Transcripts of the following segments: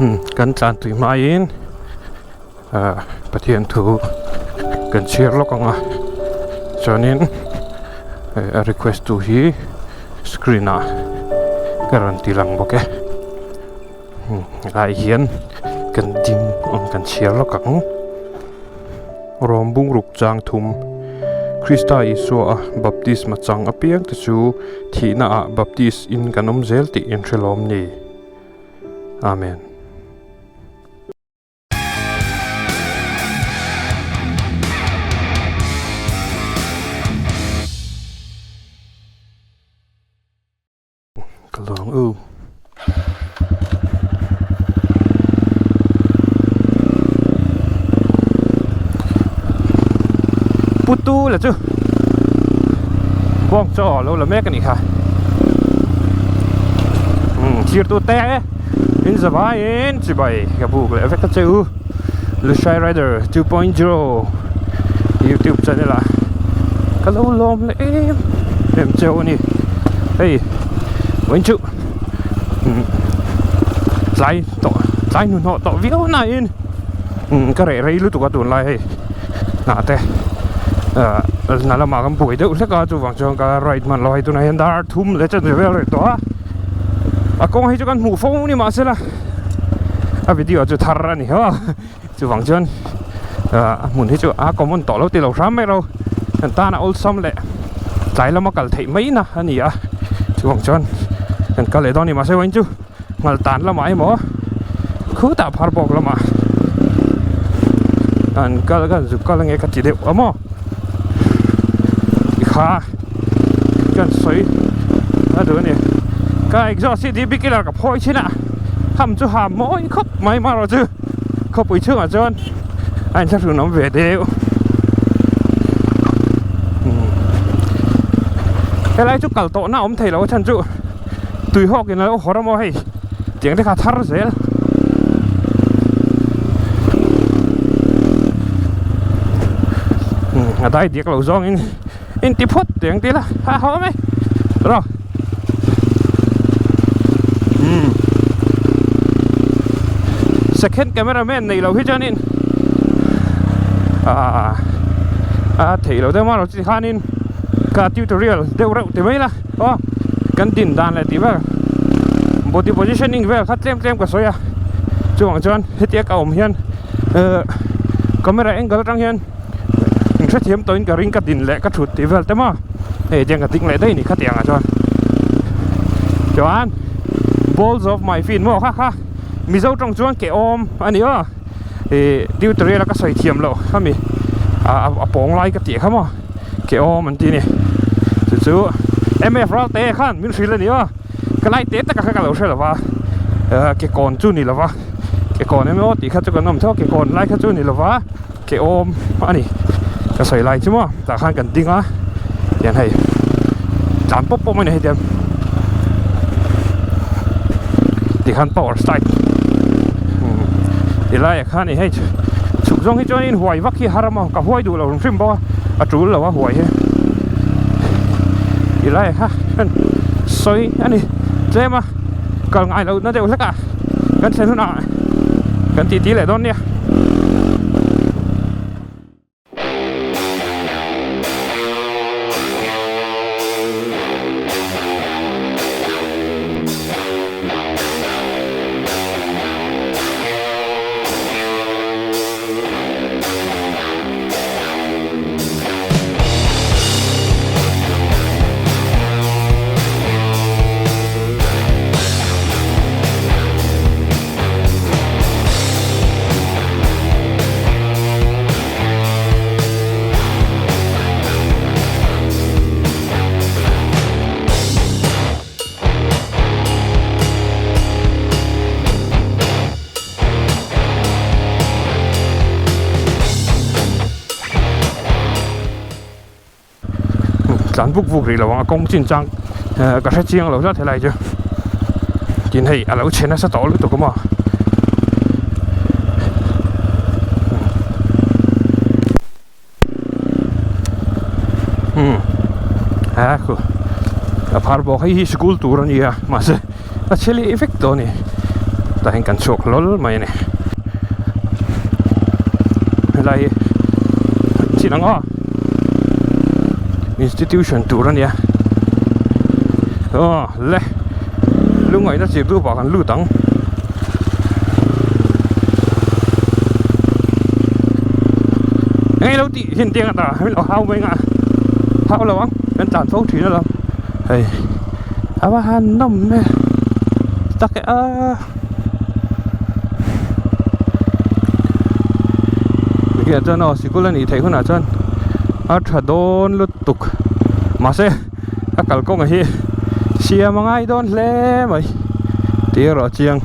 Umm kan tlan tui hmaiin ah Pathian thu kan chhiar lawk ang a chuanin eh a request tu hi screen ah ka rawn ti lang bawk e umm helai hian kan ding ang kan chhiar lawk ang. Rawm bungruk chang thum, Krista Isua a baptisma chang apiang te chu thihna ah baptis in kan awm zel tih in hre lawm ni. Amen. Ka lawng u. Putu la chu bawng chaw lo la mek a nih kha. Umm thlir tu te in zavaiin chibai ka buk leh vek a che u. Lushai Rider 2.0 YouTube channel ah ka lo lawm leh em em cheu a ni hei vawiin chu umm tlai tawh tlai hnuhnawh tawh viau na in umm ka reh rei lutuk a tunlai hei hnah te ah hna lamah kan buai deuh hlek a chuvang chuan ka ride hman lo hei tunah hian dar thum leh chanve vel reh tawh a a kawng hi chu kan hmuh fo ni mahsela. a video chu thar a ni ho chuvang chuan ah a hmun hi chu a common tawh lo ti lo hram mai ro kan tan a awlsam leh tlai lama kal theih mai na a ni a chuvang chuan kan kal leh dawn a ni mahse vawiin chu nghal tan lamah emaw khutah phar bawk lamah an kal kan zuk kal ange ka ti deuh a maw kha kan sawi a duh a ni ka exhaust hi dp killer ka phawi thin a ham chu ham mawi khawp mai marawh chu khawpui chhungah chuan a inthlahrun awm ve deuh helai chu kal tawhna a awm thei lo a chhan chu tui hawk in alo hawr a maw hei tiang te kha a thar zel. A dai diak lo zawngin in ti phawt teh ang tila a haw mai rawh umm second camera man nei lo hi chuanin ah a theih loh deuh marawh chu tikhanin ka tutorial deuh reuh ti mai la aw kan din dan leh tih vel body positioning vel kha tlem tlem ka sawi a chuvang chuan hetia ka awm hian ehh camera angle atang hian. In hrethiam tawhin ka ring ka din leh ka thut tih vel te maw hei tiang ka ding leh daih a ni khatiang ah chuan chuan balls of my feet maw kha kha mizo tawng chuan ke awm a ni aw ih tutorial a ka sawi thiam loh khami a pawng lai ka tih kha maw ke awm an ti a ni chu chu mf ralte khan min hrilh a ni aw ka lai te taka kha ka lo hre lo va ke kawn chu ni lo va ke kawn emaw tih kha chu kan awm theuh a ke kawn lai kha chu ni lo va. Ke awm a ni ka sawi lai chu maw tah khan kan ding a tiang hei tlan pawp pawp mai ni hei tiang tikhan power slide ti laiah khan ih hei chhuk zawng hi chuan in huai vak hi har a maw ka huai duh lo hrim hrim bawk a a tul lo a huai hi ti laiah khan sawi a ni tlem a kal ngai loh na deuh hlek a kan thlen hunah kan titi leh dawn nia. Tlan vuk vuk rih lo ang a kawng chin chang ka hre chiang lo tlat helai chu tin hei a lo chhe nasa tawh lutuk a maw. A khu a phar bawk hei hi school tur a ni a mahse a chhe leh vek tawh a ni. Tah hian kan chhuak hlawl mai a ni. Helai hi chin ang aw institution tur a nia aw le lungngaihna chir duh vah kan lut ang. Englo tih hin tiang ata min lo hau mai nga hau lo ang kan tlan fo thin alawm hei a va han nawm e tak e a. Tikhian chuan aw sikul a nih theih hunah chuan a tha dawn lutuk mahse a kalkawng hi siam a ngai dawn hle mai tih erawh a chiang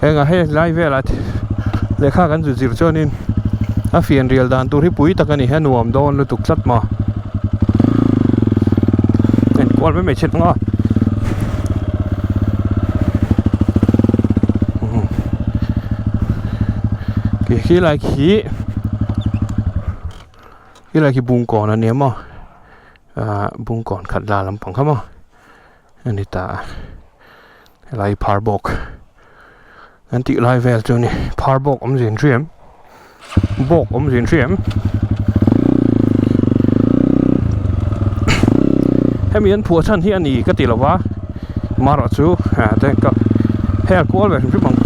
heng ah hei lai velah lehkha kan zu zir chuanin a fian rial dan tur hi pui tak a ni a nuam dawn lutuk tlat maw enkual mai mai chhit ang aw. Khi lai khi khi lai khi bungkawn a nia maw ahh bungkawn khat la lampang kha maw a ni ta a helai hi phar bawk an tih lai vel chu a ni phar bawk awmzia an hria em bawk awmzia an hria em hemi an phuah chhan hi a ni ka ti lo va marawh chu ah te ka hei a kual ve hrim hrim ang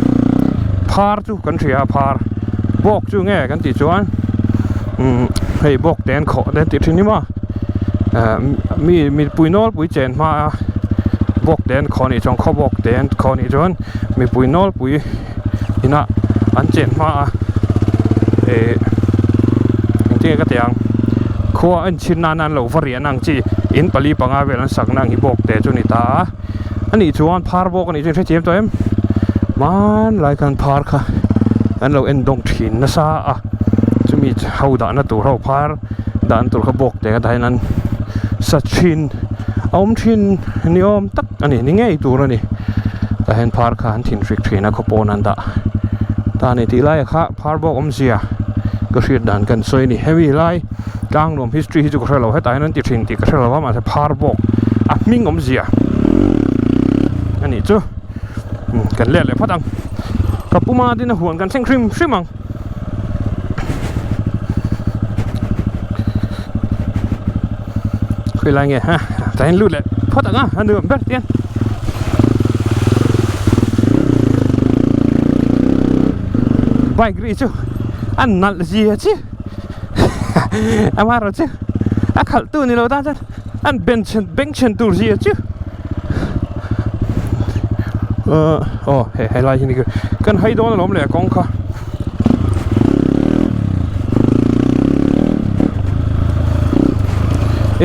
phar chu kan hria a phar bawk chu nge kan tih chuan umm hei bawk te an khawh te an tih thin hi maw ah mi mipui nawlpui chen hma a bawk te an khawh a nih chuan khaw bawk te an khawh a nih chuan mipui nawlpui inah an chen hma a eh engtin nge ka tih ang khua a enchhin nana an lo va riah na ang chi in pali panga vel an sak na ang hi bawk te chu a ni ta a ani chuan phar bawk a nih chu in hrethiam tawh em hmanlai khan phar kha an lo en dawng thin nasa a chumi ho dahna tur ho phar dahna tur kha bawk te kha dahin an sa thin a awm thin ni awm tak a ni ni ngei tur a ni tah hian phar kha an thin hrik thin a khaw pawn an dah ta a ni tih lai ah kha phar bawk awmzia ka hriat dan kan sawi a ni hemi lai tlang nuam history hi chu ka hre lo hetah hian an ti thin tih ka hre lo a mahse phar bawk a hming awmzia a nih chu kan let leh phawt ang ka puma din a huan kan thleng hrim hrim ang. Khawi lai nge ha tah hian lut leh phawt ang a a nuam ber tiang bike ri chu a nalh zia chi amaherawh chu a khalh tu ni lo tan chuan an ben chhen beng chhen tur zia chu ahh aw he helai hi ni kan hai dawn alawm leh a kawng kha.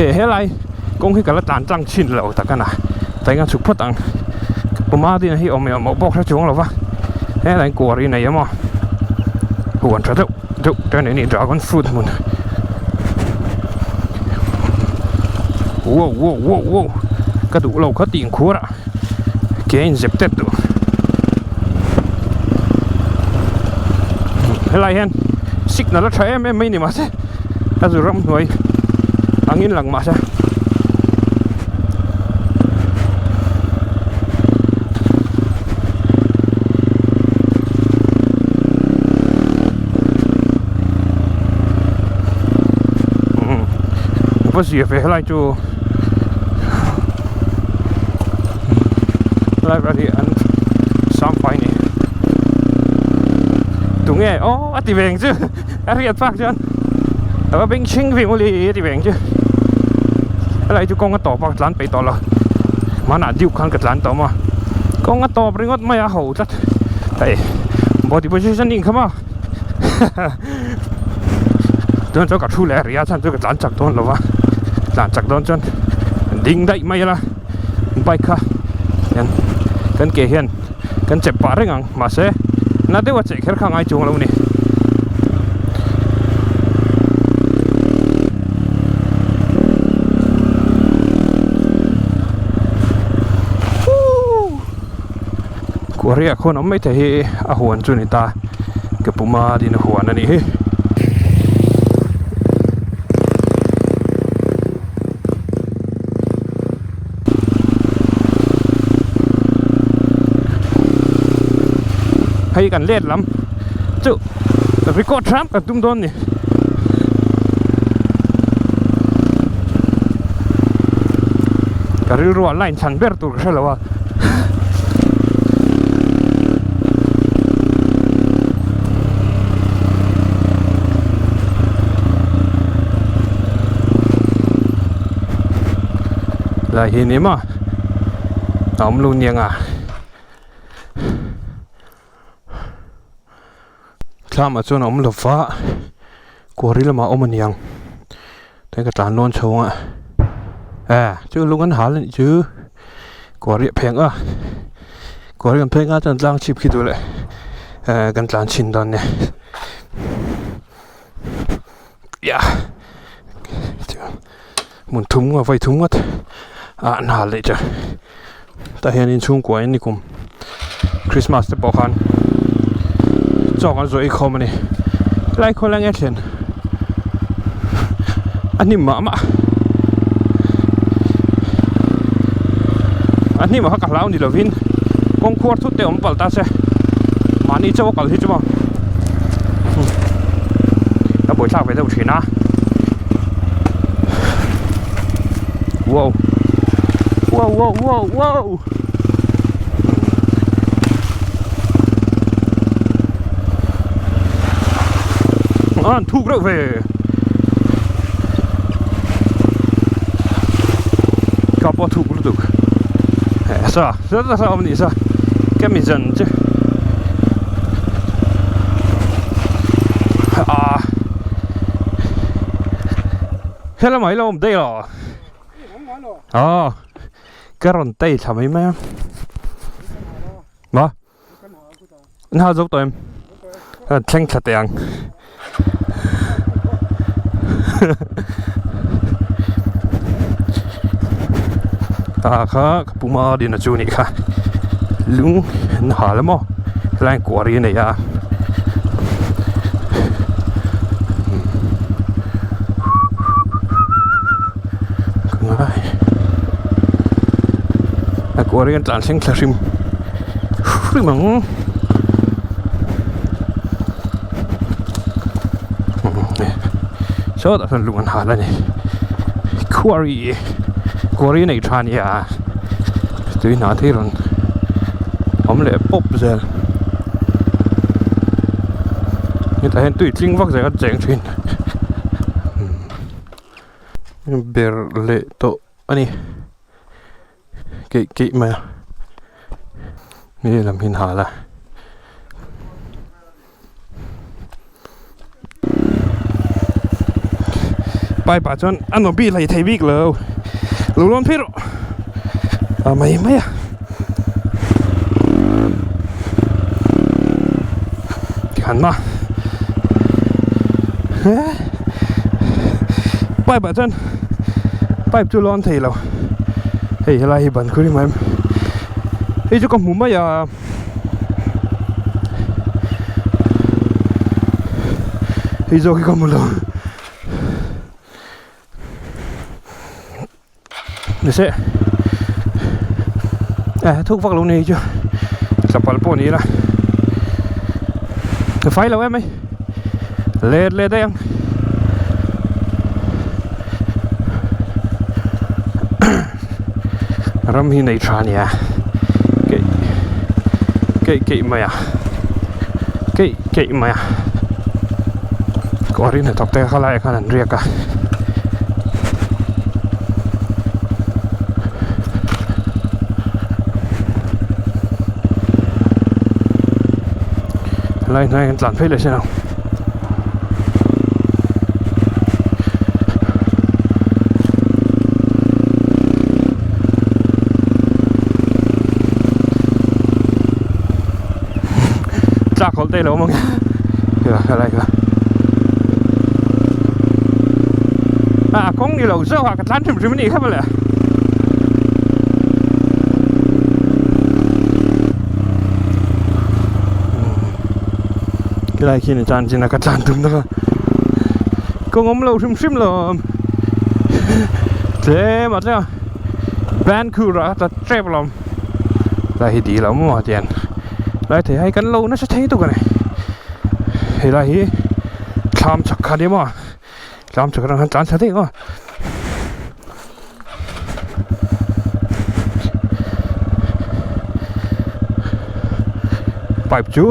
Eh helai kawng hi ka la tlan tlang chhin lo tak a na tlai nga chhuk phawt ang puma din hi awm emaw pawh hre chuang lo va helai kuar i nei emaw huan tha deuh deuh te a ni dragon fruit hmun wow wow wow wow ka duh lo kha tih khuar ah ke a inzep tep duh helai hian signal a tha em em mai ni mahse a zu ramhnuai angin lang mahse va zia ve helai chu. Library an sang fai ni tunge aw a ti veng chu a riat phak chuan a va beng chhing ve mawle a ti veng chu helai chu kawng a tawp a ka tlan peih tawh lo hmanah deuh khan ka tlan tawh maw kawng a tawp ringawt mai a ho tlat hei body position ning kha maw chuan chuan ka thu leh a ri a chhan chu ka tlan chak dawn lo va tlan chak dawn chuan ding daih mai ila bike kha hian kan ke hian kan chep pah reng ang mahse na deuh a cheh kher kha a ngai chuang lo a ni. Kuahriah khuan awm maithei hi a huan chu a ni ta ke puma din a huan a nih hi. Hei kan let lam chu record hram kan tum dawn ni. Ka rilru ah line chhan ber tur ka hre lo a. Lai hi ni maw a awm lo niang a. Thlamah chuan a awm lo va quarry lamah a awm a niang chuan ka tlan lawn chho ang a e chu lung an hal a nih chu quarry a pheng a quarry an pheng a chuan tlang chhip khi duh leh eh kan tlan chhin dawn nia yah hmun thum nga vawi thum ngawt a an hal leh chu tah hian in chhungkua in nikum Christmas te pawh khan chawk an zawh inkhawm a ni helai khawl enge thlen a hnim mah mah a hnim ah kha ka hlau ni lovin kawng khuar thut te awm palh ta se mahni chauh a kal hi chu maw a buaithlak ve deuh thin a. Wow. Wow, wow, wow, wow. An thuk reuh ve. Ka pawh thuk lutuk. Sa, sa sa awm ni sa. Ka mi zan chu. Ah. Helamah hi lo awm daih lo. Aw ka rawn tei thla mai mai a. Ma an hal zo tawh em? An thleng thla teh ang. Ah kha ka puma din a chu nih kha lung an hal a maw helai quarry a nei a. A quarry an tlan thleng thla hrim hrim ang sawtah sawn lung an hal a ni quarry quarry nei tha a nia tui hna thei rawn awm leh pawp zel hetah hian tui tling vak zel a cheng thin ber leh tawh a ni keih keih mai a mi lam hi an hal a. Pipe ah chuan a nawm bik hlei thei bik lo lo lawn phei rawh a mai mai a tikhan ma pipe ah chuan pipe chu lawn thei lo hei helai hi ban khur hi mai hei chu ka hmu mai a. Hei zawk hi ka hmu lo nise eh thuk vak lo nei chu chapal pawh ni ila ka fai lo em mai let leh daih ang ram hi nei tha ania keih keih keih mai a keih keih mai a kawr in hnathawk te kha lai ah khan an riak a. Helai hnai kan tlan phei leh sin ang. Tlak hawlh te lo awm ang e helai kha a kawng ni lo zawk ah ka tlan hrim hrim a nih kha mawle. Helai khian i tan chin a ka tlan tum na kha kawng awm lo hrim hrim lo tlem a tlem a ban khur ah ta tep alawm helai hi dil a awm maw tian. Lai thei hai kan lo nasa thei tuk a ni. Helai hi thlam chak kha nia maw thlam chak atang khan tlan thla daih ang aw. Pipe chu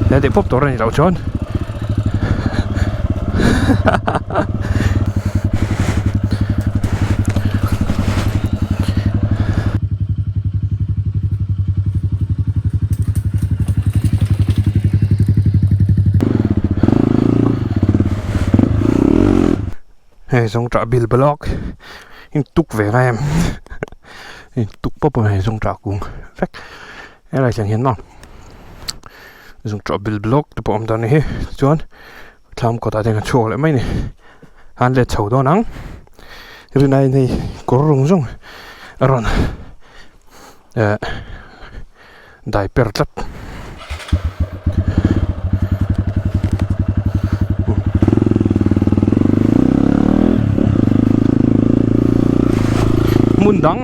he tih pawp tur a ni loh chuan Hei zawng tah bil block in tuk ve ngai em in tuk pawp a hei zawng tah kung vek helai thleng hian maw zawng tah bil block te pawh a awm dawn a ni hi chuan thlam kawtah te hian a chhuak leh mai a ni an let chho dawn ang rinaiin hei kawr rawng zawng a rawn eh dai per tlat. Hmun dang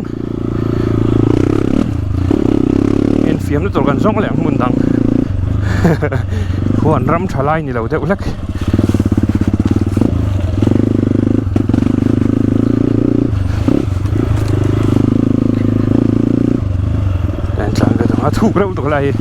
infiamna tur kan zawng leh ang hmun dang huan ram tha lai ni lo deuh hlek. A thuk reuh tuk lai hi.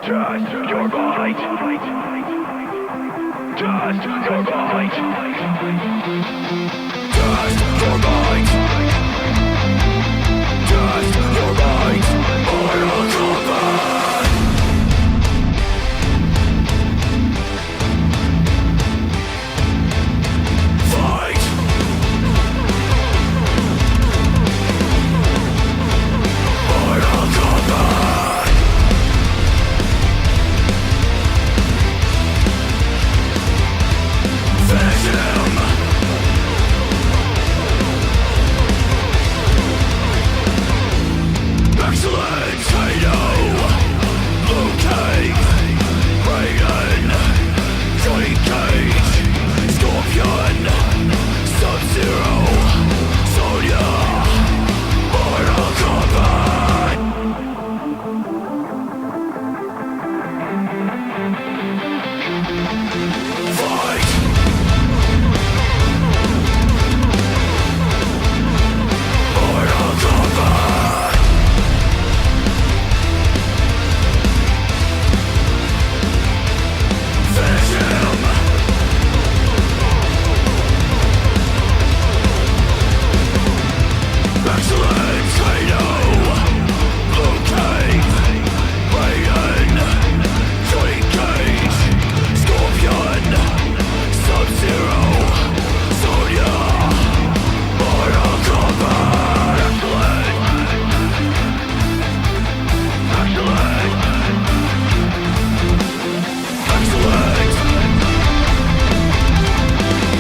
Test your might. Test your might. Test your might. Test your might. Mortal Kombat. Fight. Mortal Kombat. Finish him. Excellent, Kano, Liu Kang, Raiden, Johnny Cage, Scorpion, Sub-Zero, Sonya, Mortal Kombat. Fight! Mortal Kombat! Finish him! Excellent, Kano! Liu Kang! Raiden! Johnny Cage! Scorpion! Sub-Zero! Sonya! Mortal Kombat! Excellent! Excellent! Excellent!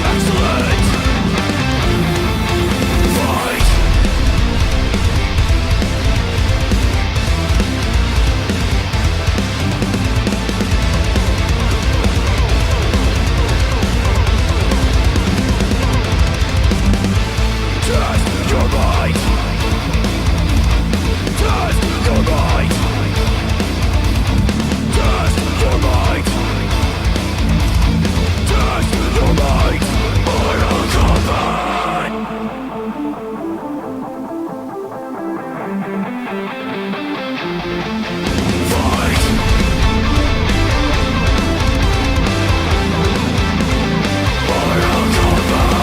Excellent! Fight! Test your might! Test your might! Test your might! Test your might! Mortal Kombat! Fight! Mortal Kombat!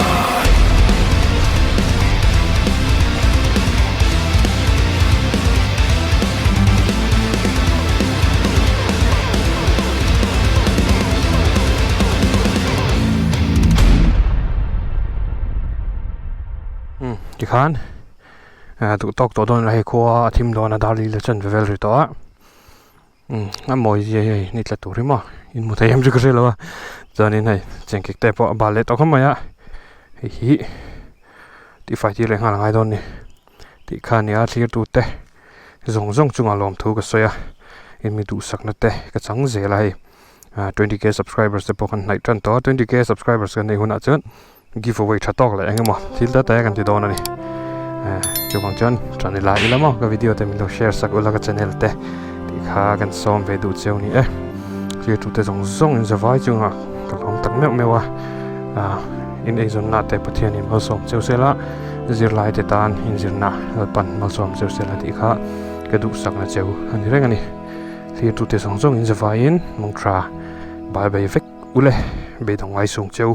Umm tikhan Duh tawk tawh dawn ila hei khua a thim dawn a dar li la chen ve vel ri tawh a umm a mawi zia hi hei ni tla tur hi maw in hmu thei em chu ka hre lo a chuanin hei chengkek te pawh a bal leh tawh khawp mai a hei hi tihfai tir leh nghal a ngai dawn a ni tih kha a ni a thlir tu te zawng zawng chungah lawmthu ka sawi a eng mi duhsakna te ka chang zel a hei ah twenty k subscribers te pawh kan hnaih tan tawh a twenty k subscribers kan neih hunah chuan. Give away tha tawk leh eng emaw thil ta ta kan ti dawn a ni eh chuvang chuan tan ila ila maw ka video te min lo share sak ula ka channel te tih kha kan sawm ve duh cheu ni e thlir tu te zawng zawng in zavai chunga ka lawm tak meuh meuh a ah in eizawnna te Pathian in malsawm cheu sela zirlai te tan inzirna lalpan malsawm cheu sela tih kha ka duhsakna cheu a ni reng a ni thlir tu te zawng zawng in zavaiin mawngtha bai bai vek ule beidawng ngaisung cheu.